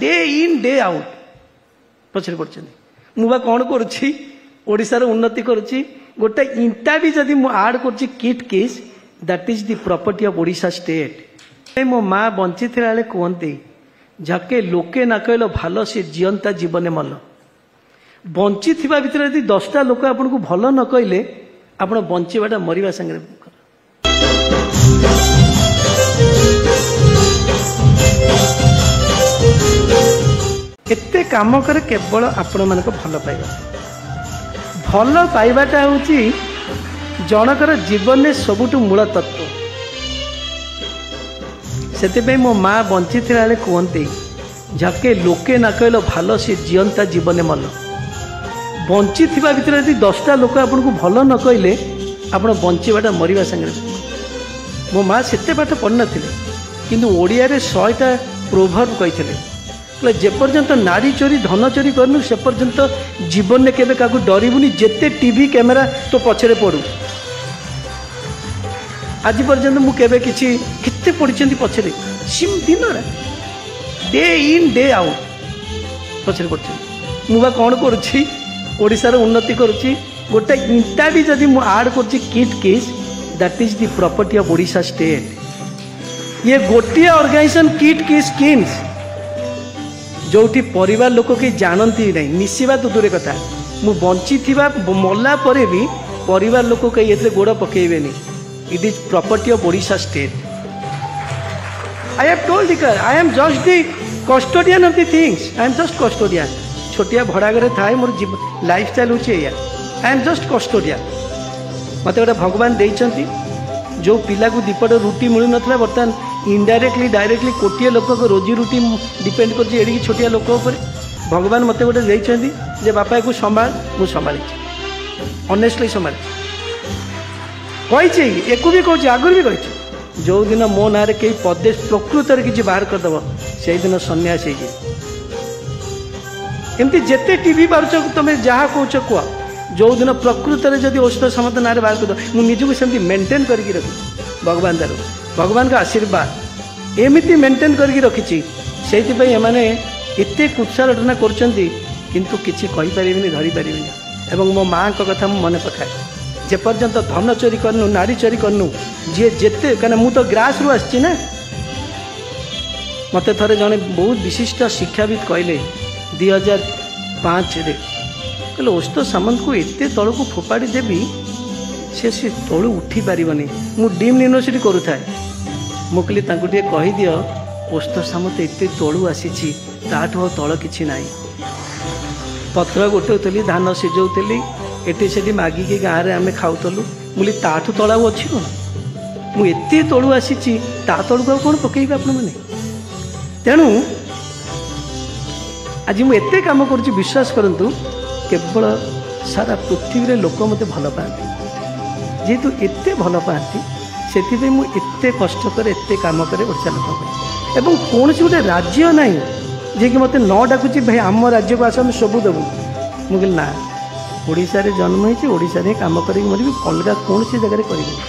Day in day out ପଛରେ ପଡ଼ିଛନ୍ତି। ମୁଁ ବା କ'ଣ କରୁଛି, ଓଡ଼ିଶାର ଉନ୍ନତି କରୁଛି। ଗୋଟେ ଇଣ୍ଟା ବି ଯଦି ମୁଁ ଆଡ୍ କରୁଛି KIIT KISS, that is the property of Odisha state. ମୋ ମା ବଞ୍ଚିଥିଲା ବେଳେ କୁହନ୍ତି, ଯାକେ ଲୋକେ ନା କହିଲ ଭଲ ସେ ଜିଅନ୍ତା ଜୀବନେ ମଲ। ବଞ୍ଚିଥିବା ଭିତରେ ଯଦି 10ଟା ଲୋକ ଆପଣଙ୍କୁ ଭଲ ନ କହିଲେ, ଆପଣ ବଞ୍ଚିବାଟା ମରିବା ସାଙ୍ଗରେ। ଏତେ କାମ କରେ କେବଳ ଆପଣମାନଙ୍କ ଭଲ ପାଇବା। ଭଲ ପାଇବାଟା ହେଉଛି ଜଣଙ୍କର ଜୀବନରେ ସବୁଠୁ ମୂଳ ତତ୍ତ୍ୱ। ସେଥିପାଇଁ ମୋ ମା ବଞ୍ଚିଥିଲା ବେଳେ କୁହନ୍ତି, ଯାକେ ଲୋକେ ନା କହିଲ ଭଲ ସେ ଜିଅନ୍ତା ଜୀବନେ ମଲ। ବଞ୍ଚିଥିବା ଭିତରେ ଯଦି 10ଟା ଲୋକ ଆପଣଙ୍କୁ ଭଲ ନ କହିଲେ, ଆପଣ ବଞ୍ଚିବାଟା ମରିବା ସାଙ୍ଗରେ। ମୋ ମା ସେତେ ପାଠ ପଢ଼ିନଥିଲେ, କିନ୍ତୁ ଓଡ଼ିଆରେ 100ଟା ପ୍ରୋଭର୍ବ କହିଥିଲେ। କହିଲେ ଯେପର୍ଯ୍ୟନ୍ତ ନାରୀ ଚୋରି ଧନ ଚୋରି କରିନୁ, ସେ ପର୍ଯ୍ୟନ୍ତ ଜୀବନରେ କେବେ କାହାକୁ ଡରିବୁନି, ଯେତେ ଟିଭି କ୍ୟାମେରା ତୋ ପଛରେ ପଡ଼ୁ। ଆଜି ପର୍ଯ୍ୟନ୍ତ ମୁଁ କେବେ କିଛି, କେତେ ପଡ଼ିଛନ୍ତି ପଛରେ, ସିମ୍ ଦିନ ଡେ ଇନ୍ ଡେ ଆଉଟ୍ ପଛରେ ପଡ଼ିଛନ୍ତି। ମୁଁ ବା କ'ଣ କରୁଛି, ଓଡ଼ିଶାର ଉନ୍ନତି କରୁଛି। ଗୋଟେ ଇଣ୍ଟା ବି ଯଦି ମୁଁ ଆଡ୍ କରୁଛି KIIT KISS, that is the property of Odisha state. ଇଏ ଗୋଟିଏ ଅର୍ଗାନାଇଜେସନ୍ କିଟ୍ କିସ୍ କିମ୍ସ, ଯେଉଁଠି ପରିବାର ଲୋକ କେହି ଜାଣନ୍ତି ନାହିଁ, ମିଶିବା ତ ଦୂରେ କଥା। ମୁଁ ବଞ୍ଚିଥିବା ମଲା ପରେ ବି ପରିବାର ଲୋକ କେହି ଏଥିରେ ଗୋଡ଼ ପକେଇବେନି। It is property of Odisha state. I have told the, I am just the custodian of the things. I am just custodian. ଛୋଟିଆ ଭଡ଼ା ଘରେ ଥାଏ, ମୋର ଲାଇଫଷ୍ଟାଇଲ୍ ହେଉଛି ଏଇଆ। I am just custodian. ମୋତେ ଗୋଟେ ଭଗବାନ ଦେଇଛନ୍ତି। ଯେଉଁ ପିଲାକୁ ଦିପଟ ରୁଟି ମିଳୁନଥିଲା, ବର୍ତ୍ତମାନ ଇନଡାଇରେକ୍ଟଲି ଡାଇରେକ୍ଟଲି କୋଟିଏ ଲୋକଙ୍କ ରୋଜି ରୁଟି ଡିପେଣ୍ଡ କରୁଛି ଏଡ଼ିକି ଛୋଟିଆ ଲୋକ ଉପରେ। ଭଗବାନ ମୋତେ ଗୋଟେ ଦେଇଛନ୍ତି ଯେ ବାପା ୟାକୁ ସମ୍ଭାଳ। ମୁଁ ସମ୍ଭାଳିଛି, ଅନେଷ୍ଟଲି ସମ୍ଭାଳିଛି। କହିଛି, ଏକୁ ବି କହୁଛି, ଆଗରୁ ବି କହିଛି, ଯେଉଁଦିନ ମୋ ନାଁରେ କେହି ପଦେ ପ୍ରକୃତରେ କିଛି ବାହାର କରିଦେବ, ସେଇଦିନ ସନ୍ନ୍ୟାସ ହେଇଯିବ। ଏମିତି ଯେତେ ଟିଭି ପାରୁଛ, ତମେ ଯାହା କହୁଛ କୁହ, ଯେଉଁଦିନ ପ୍ରକୃତରେ ଯଦି ଔଷଧ ସମସ୍ତ ନାଁରେ ବାହାର କରିଦେବ। ମୁଁ ନିଜକୁ ସେମିତି ମେଣ୍ଟେନ୍ କରିକି ରଖିଛି, ଭଗବାନ ଦାରୁ, ଭଗବାନଙ୍କ ଆଶୀର୍ବାଦ ଏମିତି ମେଣ୍ଟେନ୍ କରିକି ରଖିଛି। ସେଇଥିପାଇଁ ଏମାନେ ଏତେ କୁତ୍ସା ରଟନା କରୁଛନ୍ତି, କିନ୍ତୁ କିଛି କହିପାରିବେନି, ଧରିପାରିବେନି। ଏବଂ ମୋ ମାଆଙ୍କ କଥା ମୁଁ ମନେ ପକାଏ, ଯେପର୍ଯ୍ୟନ୍ତ ଧନ ଚୋରି କରିନୁ, ନାରୀ ଚୋରି କରିନୁ, ଯିଏ ଯେତେ, କାହିଁକିନା ମୁଁ ତ ଗ୍ରାସରୁ ଆସିଛି ନା। ମୋତେ ଥରେ ଜଣେ ବହୁତ ବିଶିଷ୍ଟ ଶିକ୍ଷାବିତ୍ କହିଲେ 2005ରେ, କହିଲେ ଓସ୍ତ ସାମନ୍ତକୁ ଏତେ ତଳକୁ ଫୋପାଡ଼ି ଦେବି, ସେ ତଳୁ ଉଠି ପାରିବନି। ମୁଁ ଡିମ୍ଡ ୟୁନିଭର୍ସିଟି କରୁଥାଏ। ମୁଁ କହିଲି ତାଙ୍କୁ ଟିକେ କହିଦିଅ, ଓସ୍ତ ସାମନ୍ତ ଏତେ ତଳୁ ଆସିଛି, ତାଠୁ ଆଉ ତଳ କିଛି ନାହିଁ। ପତ୍ର ଗୋଟଉଥିଲି, ଧାନ ସିଝଉଥିଲି, ଏଠି ସେଠି ମାଗିକି ଗାଁରେ ଆମେ ଖାଉଥିଲୁ। ମୁଁ କହିଲି ତାଠୁ ତଳ ଆଉ ଅଛି କ'ଣ? ମୁଁ ଏତେ ତଳୁ ଆସିଛି, ତା ତଳକୁ ଆଉ କ'ଣ ପକେଇବେ ଆପଣମାନେ? ତେଣୁ ଆଜି ମୁଁ ଏତେ କାମ କରୁଛି, ବିଶ୍ୱାସ କରନ୍ତୁ, କେବଳ ସାରା ପୃଥିବୀରେ ଲୋକ ମୋତେ ଭଲ ପାଆନ୍ତି। ଯେହେତୁ ଏତେ ଭଲ ପାଆନ୍ତି, ସେଥିପାଇଁ ମୁଁ ଏତେ କଷ୍ଟ କରେ, ଏତେ କାମ କରେ ଓଡ଼ିଶା ଲୋକଙ୍କ ପାଇଁ। ଏବଂ କୌଣସି ଗୋଟେ ରାଜ୍ୟ ନାହିଁ ଯିଏକି ମୋତେ ନ ଡାକୁଛି, ଭାଇ ଆମ ରାଜ୍ୟକୁ ଆସ, ଆମେ ସବୁ ଦେବୁ। ମୁଁ କହିଲି ନା, ଓଡ଼ିଶାରେ ଜନ୍ମ ହେଇଛି, ଓଡ଼ିଶାରେ ହିଁ କାମ କରିକି ମରିବି, ଅଲଗା କୌଣସି ଜାଗାରେ କରିବିନି।